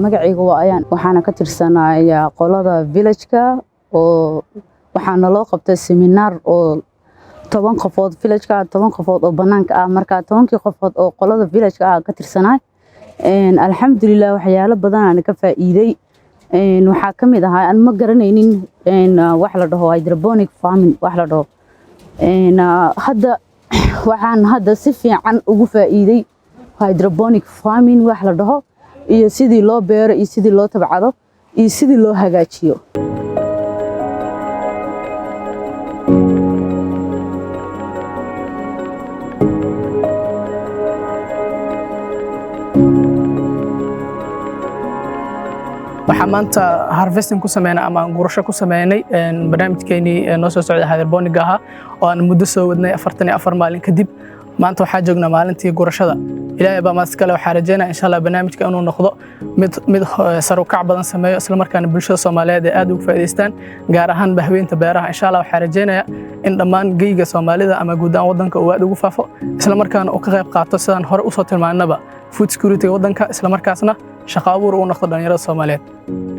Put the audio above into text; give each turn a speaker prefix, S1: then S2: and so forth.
S1: Magacayga waa Ayaan, waxaana ka tirsanayaa qolada villageka oo waxaana loo qabtay seminaar oo 10 qofood villageka, 10 qofood oo banaanka ah. Marka 10-kii qofood oo qolada villageka ah ka tirsanaay, alxamdulilah, waxyaalo badan aan ka faa'iiday. Waxaa ka mid ahaa aan ma garanaynin wax la dhaho hydroponic farming. Wax la dhaho hadda waxaan hadda si fiican ugu faa'iiday hydroponic farming wax la dhaho, iyo sidii loo beero, iyo sidii loo tabcado, iyo sidii loo hagaajiyo.
S2: Waxaa maanta harvesting ku sameynay ama aan gurasho ku sameynay barnaamijkeenii noo soo socday hydroponic ahaa oo aan muddo soo wadnay. 44 maalin kadib maanta waxaa joognaa maalintii gurashada. Ilaahay baa mahad iskale. Waxaa rajeynaya, insha Allah, barnaamijka inuu noqdo mid sare u kac badan sameeyo, isla markaana bulshada Soomaaliyeed ay aad ugu faa'iidaystaan, gaar ahaan bahweynta beeraha. Insha Allah, waxaa rajeynaya in dhammaan geyga Soomaalida ama guud ahaan waddanka uu aad ugu faafo, isla markaana uu ka qayb qaato, sidaan hore usoo tilmaanaba, food security waddanka, isla markaasna shaqo abuur uu noqdo dhalinyarada Soomaaliyeed.